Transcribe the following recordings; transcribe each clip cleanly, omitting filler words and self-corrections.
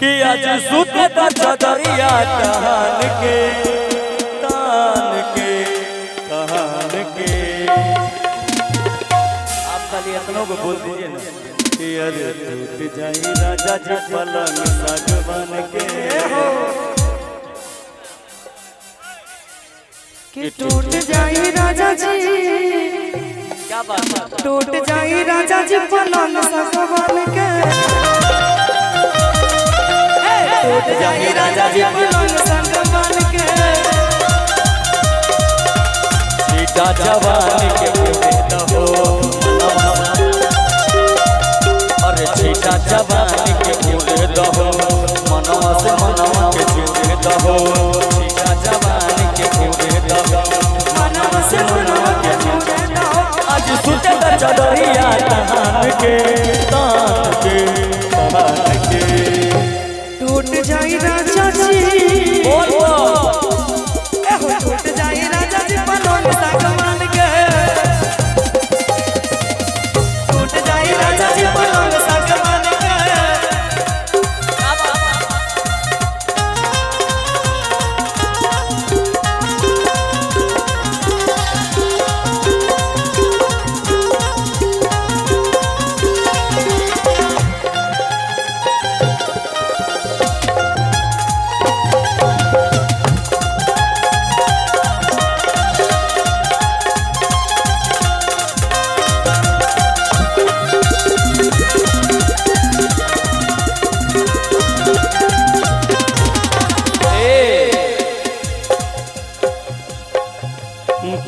कि आज सुते दा चदरिया तान के, तान के, तान के। आप खाली इतनों को बोल दीजिए ना कि अरे टूट जाई राजा जी पलंग सागवान के हो, कि टूट जाई राजा जी, क्या बात है? टूट जाई राजा जी पलंग सागवान के, टूट जाई राजा जी पलंग सागवान के। सीता जवानी के उड़े दहो, अरे छीटा जवानी के उड़े दहो, मनवा से मनवा के जुड़े दहो, छीटा जवानी के उड़े दहो, मनवा से मनवा के जुड़े दहो। आज सुते दा चदरिया तान के, तान के, तान के। टूट जाई राजा जी, बोल बोल। ए हो टूट जाई राजा जी पलंग सागवान के, टूट जाई राजा जी पलंग सागवान के।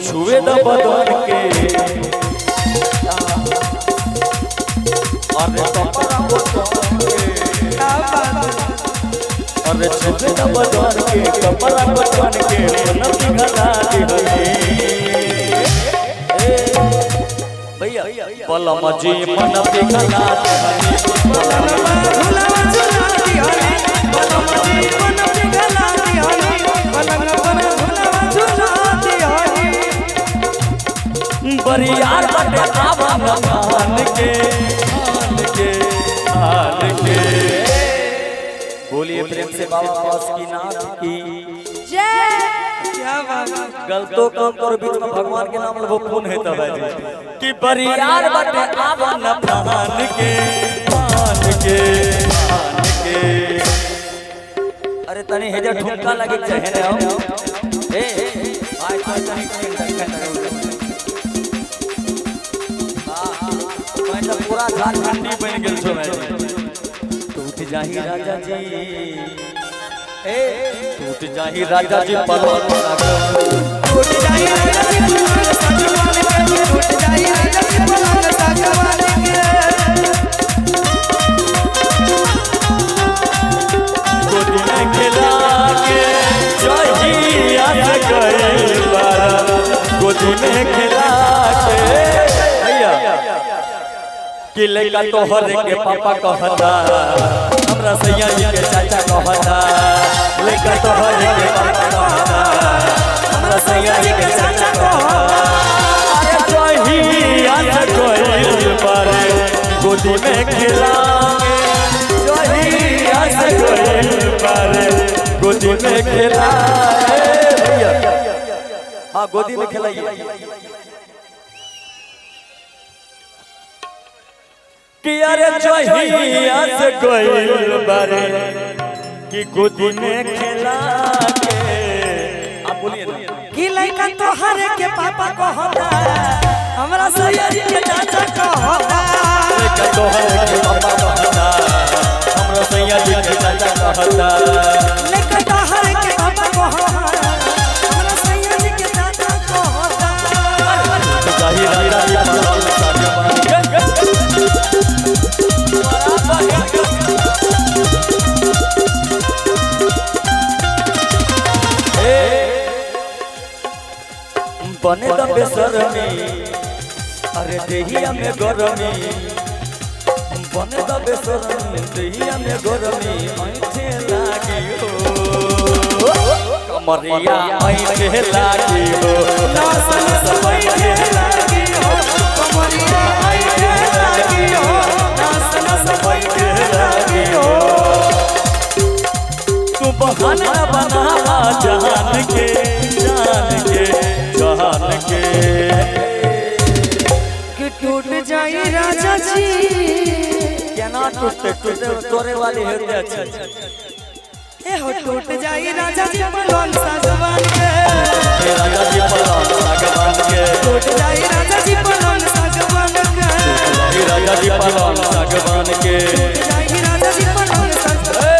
छुए द बदन के, अरे कपड़ा बदन के, अरे छुए द बदन के, कपड़ा बदन के, मन पिघला दिहली। भैया बलम जी मन पिघला दिहली, झूलावा झूला दिहली, पलंग जी मन पिघला दिहली, पलंग पर झूलावा झूला दिहली। बरियार बटे आवन मान के, मान के, मान के। बोलिए प्रेम से बाबा बासुकीनाथ की जय। क्या बात है? गलतो काम करो बीच में भगवान के नाम लो फोन है तब जी कि बरियार बटे आवन मान के, मान के, मान के। अरे तनी हेजा ठुमका लगे चाहे रे हो, ए भाई तो तनी मैं तो पूरा झारखंडी बन गेल छो भाई। टूट जाही राजा जी, ए टूट जाही राजा जी पलंग सागवान, टूट जाई राजा जी पलंग सागवान के, टूट जाई राजा जी पलंग सागवान के। गोदी में खिला के जहिया से गइल बारा, गोदी में खिला के भैया कि लइका तोहर के पापा कहता, हमरा सैया जी के चाचा कहता, लइका तोहर के पापा कहता, हमरा सैया जी के चाचा कहता। अरे जहिया से गइल बारे गोदी में खिला के, जहिया से गइल बारे गोदी में खिला भैया, हाँ गोदी में खिलाइए कि अरे जहिया से गइल बारे कि गोदी में खिला के। आप बोलिए ना कि लइका तोहर के पापा कहता, हमरा सैया जी के चाचा कहता, लइका तोहर के पापा कहता, हमरा सैया जी के चाचा कहता, लइका तोहर के पापा कहता, हमरा सैया जी के चाचा कहता। जाही राजा जी पलंग सागवान के। बने द बेसरमी, अरे देहिया में गरमी, बने द बेसरमी, देहिया में गरमी, ऐठे लागी हो, कमरिया ऐठे लागी हो, नस नस बैठे लागी हो, कमरिया ऐठे लागी हो, नस नस बैठे लागी हो। बहाना बना जान के, जान के, जान के। कि टूट जाई राजा जी। केना टूटते? टूटते तोरे वाली हेते अच्छे। ए हो टूट जाई राजा जी पलंग सागवान के। हे राजा जी पलंग सागवान के। टूट जाई राजा जी पलंग सागवान के। हे राजा जी पलंग सागवान के। टूट जाई राजा जी पलंग सागवान।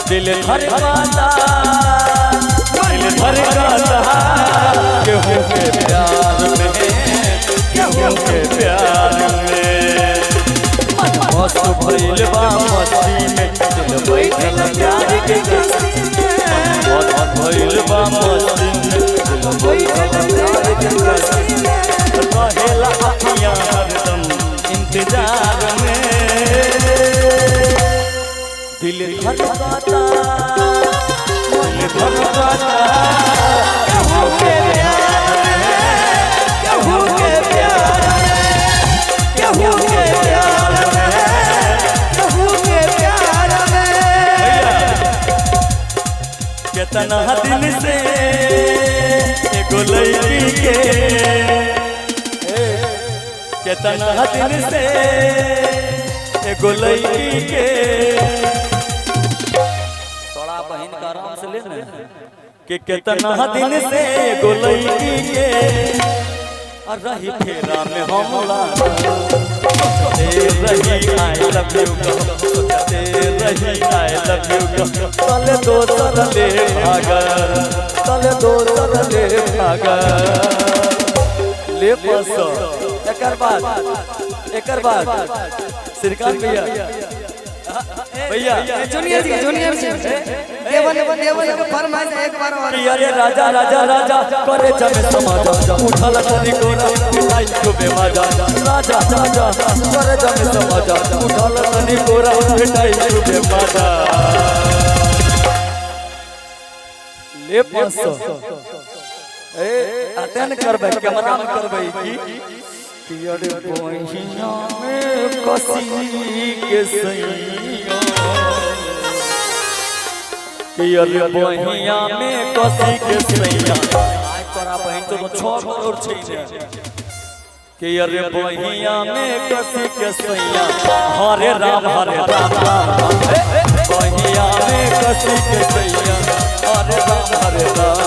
दिल धड़काता, दिल धड़काता केहू के प्यार में, केहू के प्यार में। मन मस्त भइल बा मस्ती में, दिल बैठल प्यार के कश्ती में। मन मस्त भइल बा मस्ती में, दिल बैठल प्यार के कश्ती में। रहेला अखियां हरदम इंतजार में, दिल धड़काता, दिल धड़काता केहू के प्यार में, केहू के प्यार में, केहू के प्यार में, केहू के प्यार में। केतना दिल से एगो लड़की के, केतना दिल से एगो लड़की के। तोरा बहन का आराम से ले ने कि केतना दिल से एगो लड़की के और रही फेरा में हमला रही I love you सोचते रही I love you. तले दोसर ले भागल, तले दोसर ले भागल ले बस। एकर बाद, एकर बाद श्रीकांत भैया, भैया जूनियर जी, जूनियर जी, देवन देवन के फरमाइश एक बार और। अरे राजा राजा राजा करे जब समाजा, उठल तनी कोरा मिठाई को बेमाजा। राजा राजा करे जब समाजा, उठल तनी कोरा मिठाई को बेमाजा। ले 500 ए अटेंड करबै, कैमरा में करबै की कि अरे बहिया में कसी के सैया, कि अरे बहिया में कसी के सैया। आइ तोरा बहिन तो 6 करोड़ छै ने। कि अरे बहिया में कसी के सैया, हरे राम हरे राम राम। बहिया में कसी के सैया, हरे राम हरे राम।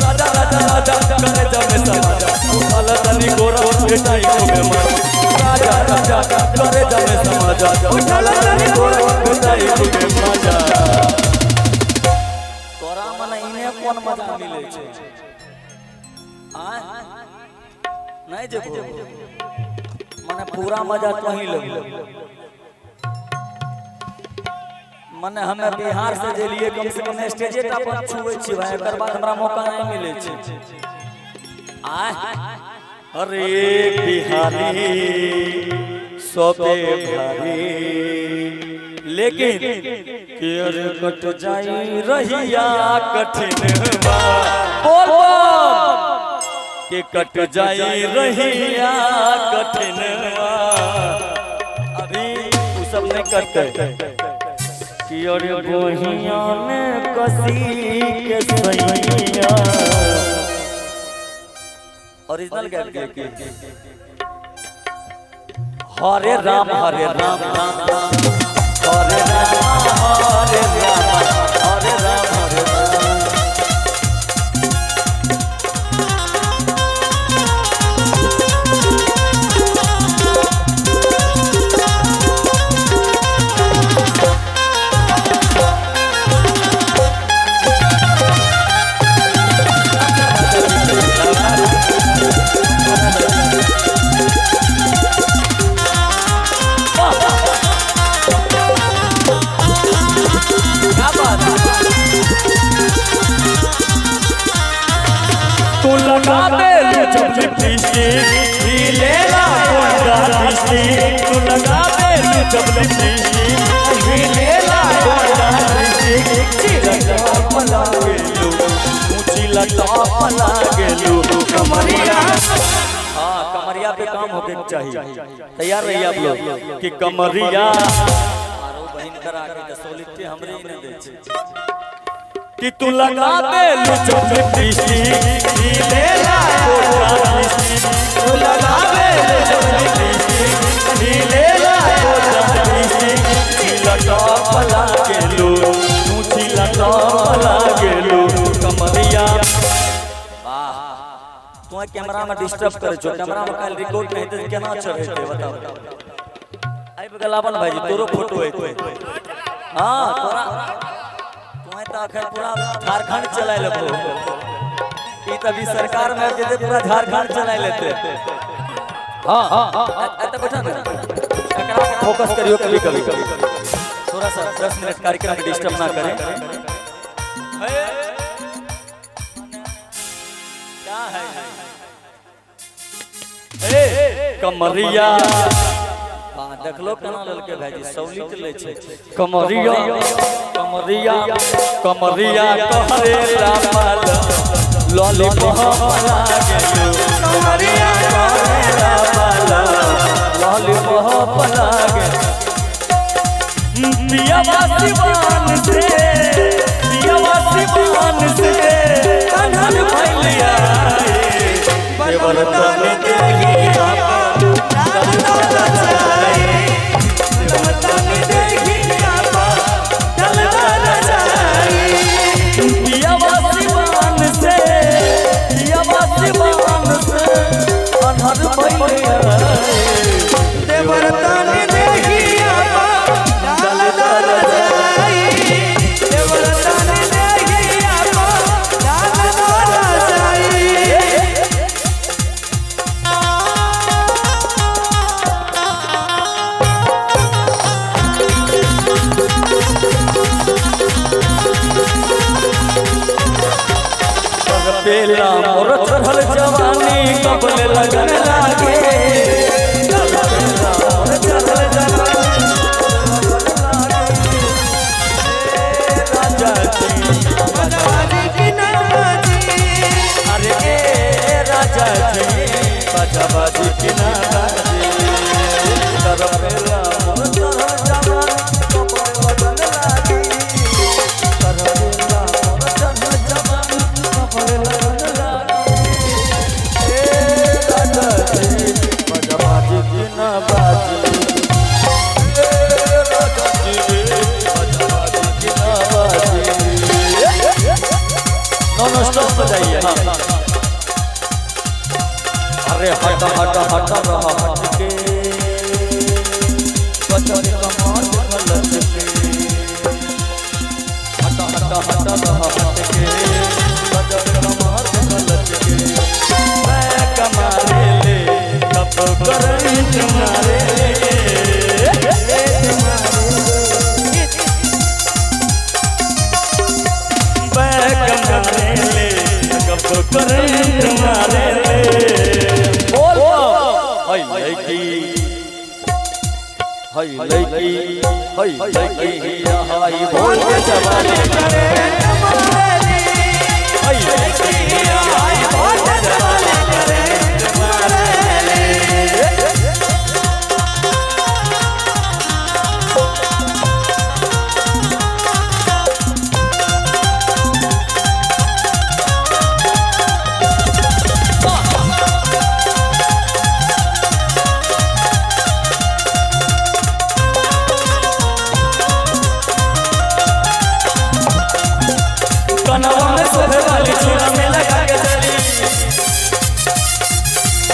राजा राजा राजा करे जब समाजा, उठल तनी गोरा भेटाई खूबे मजा। राजा राजा करे जब समाजा, उठल तनी गोरा भेटाई खूबे मजा। तोरा मने इने कोन मजा मिले छै? आय नहीं जेबो मने पूरा मजा तोही लेबो। मने हमें बिहार से जे लिए कम से कम स्टेजे टा पर छुए छी भाई, एकर बाद हमरा मौका नहीं मिले छै। आय अरे बिहारी सबे भारी, लेकिन केर कट जाई रहिया कठिन बा। बोल बम के कट जाई रहिया कठिन बा। अभी उ सब नहीं करते कि अरे बहिया में कसी के सैया। ओरिजिनल गायब के हरे राम हरे राम राम राम, हरे राम हरे राम, हरे राम हरे राम। क्या बात है? तू लगा दे जब लिपस्टिक हिलेला कोंडा डिस्ट्रिक्ट। तू लगा दे जब लिपस्टिक हिलेला कोंडा डिस्ट्रिक्ट। चिला पला गेलू, ऊंची लटा पला गेलू कमरिया। हाँ कमरिया पे काम होके चाहिए। तैयार रहिए आप लोग कि कमरिया। आरो बहन करा के त सोलिते हमरे ही ने दै छै कि तू लगा दे लुचो लिपस्टिक ई लेला कोटा लिपस्टिक तू लगा दे लुचो लिपस्टिक ई लेला कोटा लिपस्टिक लटॉप लागेलू तू छी लटॉप लागेलू कमरिया। वाह तू कैमरा में डिस्टर्ब करे छो, कैमरा में काल रिकॉर्ड नहीं त केना चढ़ेते बताओ। आबि गेलाबन भाईजी तोरो फोटो एते। हां तोरा तोहे त अखन पूरा झारखंड चलाय लेबो, ई त अभी सरकार में जेते पूरा झारखंड चलाय लेते। हां हां एत बैठा ना, एकरा पर फोकस करियो कभी कभी, थोड़ा सा 10 मिनट कार्यक्रम में डिस्टर्ब ना करें। क्या है ए कमरिया देखलो केना लेलकै भाईजी सौलित लै छै। कमरिया कमरिया कमरिया कहरे लाल लॉलीपॉप लागेलू, कमरिया कहरे लाल लॉलीपॉप लागेलू। पियावा सिवान से, पियावा सिवान से कन्हन भैलिया देवर तन देखिया पेला मोर चढ़ल जवानी कबल लगन लागे, पेला मोर चढ़ल जवानी राजा जी बाजी की ना बाजी, अरे ए राजा जी बाजा बाजी की ना बाजी। तर पेला मोर चढ़ल जवानी कबल लगन लागे, तर पेला मोर चढ़ल जवानी कबल लगन लागे। ए राजा जी बाजा बाजी की ना बाजी, ए राजा जी बाजा बाजी की ना बाजी। नॉन स्टॉप बजाइए। अरे हट हट हट रहा हट के बचन कमाल गलत के, हट हट हट रहा हट के बचन कमाल गलत के। मैं कमारे ले तब करंट मारे ले, मैं कमारे ले कब करंट मारे ले। बोल हई लड़की हई लड़की हई लड़की हाई बोल जवानी करे मारेली, हई लड़की हाई बोल जवानी करे मारेली। कनवा में शोभे वाली चूड़ा में लगा के चली,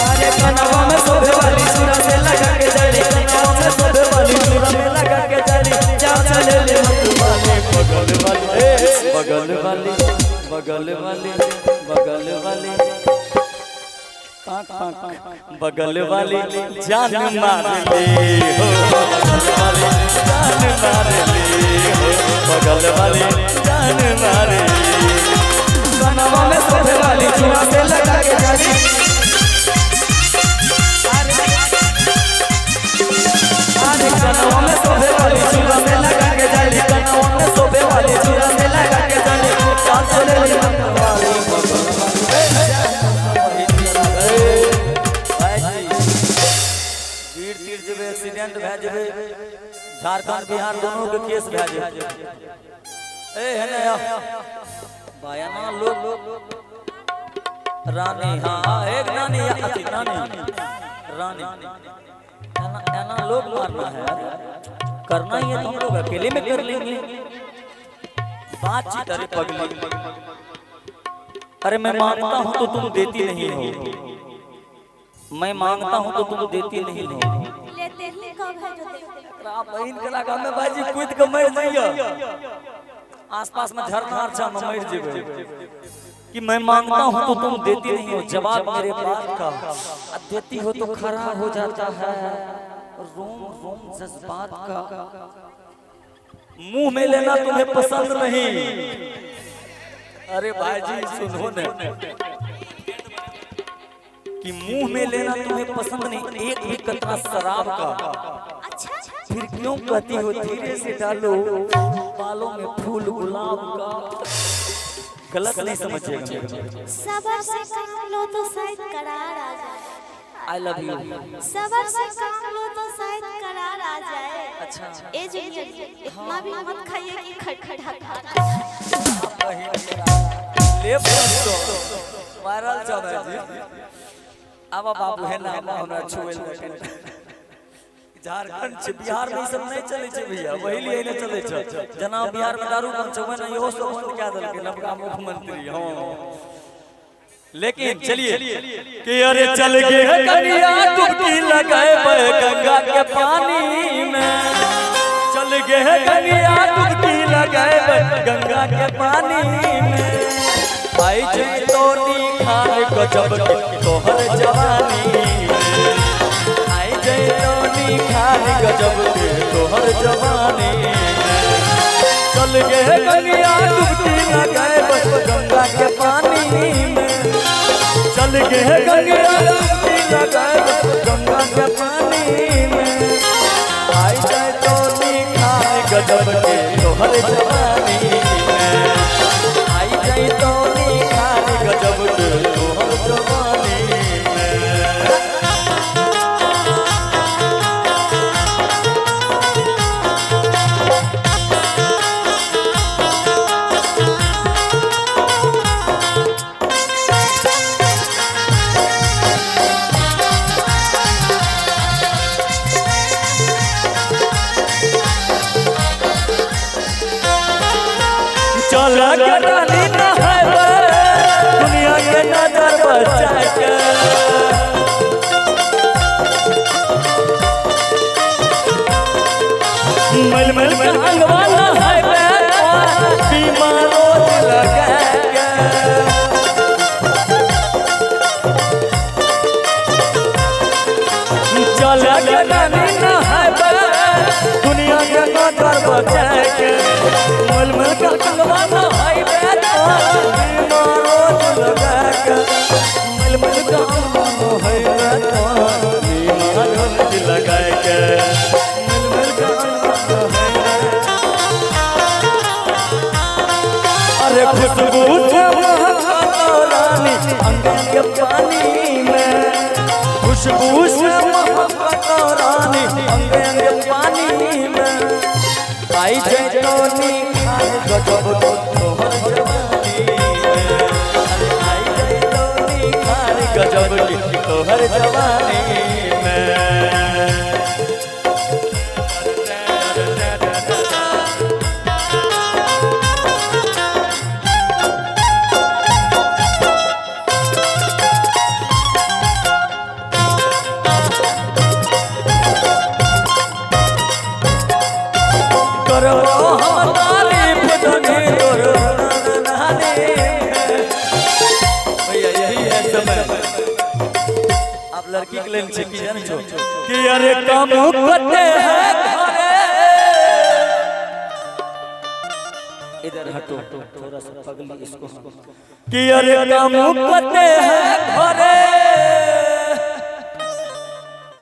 अरे कनवा में शोभे वाली चूड़ा में लगा के चली, कनवा में शोभे वाली चूड़ा में लगा के चली। जा चले ले मत वाले बगल वाली, ए बगल वाली बगल वाली बगल वाली बगल वाली जान मार ले हो, बगल वाली जान मार ले हो, बगल वाली जान मार ले। कनवा में शोभे वाली चूड़ा से लगा के चली, अरे कनवा में शोभे वाली चूड़ा से लगा के चली, कनवा में शोभे वाली चूड़ा से लगा के चली। जान चले ले मत वाली बगल वाली। भाई जी वीर तीर जब एक्सीडेंट भए जेबै, झारखंड झारखंड बिहार दोनों के केस भए जेतै। ए हेने बयाना लोग रानी, हाँ एक नानी अथी नानी रानी, एना एना लोग मारना है, करना ही है तो हम लोग अकेले में कर लेंगे बातचीत। अरे पगली, अरे मैं मांगता हूँ तो तुम देती नहीं हो, मैं मांगता हूँ तो तुम देती नहीं हो। लेते ही कब है जो देते? बहिन के लगा में भाईजी कूद के मर जाइए, आसपास में झरना आर छै, हम मर जेबै। कि मैं मांगता हूँ तो तुम देती नहीं हो, जवाब मेरे बात का देती हो तो खरा हो जाता है रोम रोम जज्बात का। मुंह में लेना तुम्हें पसंद नहीं। अरे भाईजी सुनो ने कि मुंह में लेना तुम्हें पसंद नहीं एक भी कतरा शराब का। अच्छा, फिर क्यों कहती हो धीरे से डालो बालों में फूल गुलाब का। गलत नहीं समझिएगा। सबर से काम लो तो शायद करार आ जाए। I love you. सबर से काम लो तो शायद करार आ जाए। अच्छा ए जूनियर, इतना भी मत खाइए कि खटखटा। ले वायरल चल जी। अब बाबू है ना हमरा छुए झारखंड छै, बिहार में ई सब नहीं चले छै भैया, वही लिए नहीं चले छै। जना बिहार में दारू बंद छै वही इहो सब बंद कए देलकै नवका मुख्यमंत्री। हाँ लेकिन चलिए कि अरे चल गए कनिया डुबकी लगाए गंगा के पानी में, चल गए कनिया डुबकी लगाए गंगा के पानी में। आई जैतोनी खान गजब के तोहर जवानी में, आई जैतोनी खान गजब के तोहर जवानी में। चल गए कनिया डुबकी लगाए गंगा के पानी में, चल गए गंगा डुबकी लगाए गंगा के पानी में। आई जैतोनी खान गजब के तोहर जवानी में, आई जैतोनी खान गजब के तोहर जवानी में। चल के रानी नहावे दुनिया के नजर बचा के, मल मल के अंगवा नहावे बीमा रोज लगा के। चल के रानी नहावे दुनिया के नजर बचा के, मल मल का कंगवा नहाइबे बीमा रोज लगा के, मल मल का कंगवा नहाइबे बीमा रोज लगा के, मल मल का कंगवा नहाइबे। अरे खुशबू से महकत रानी अंगन के पानी में, खुशबू से महकत रानी अंगन के पानी में। आई जैतोनी खान गजब तोहर जवानी में, अरे आई जैतोनी खान गजब तोहर जवानी में। करबो हम तारीफ धनी तोर नानी। भैया यही है समय, आप लड़की के लिए की जान छो कि अरे काम करते हैं घरे। इधर हटो थोड़ा सा पगली इसको, कि अरे काम करते हैं घरे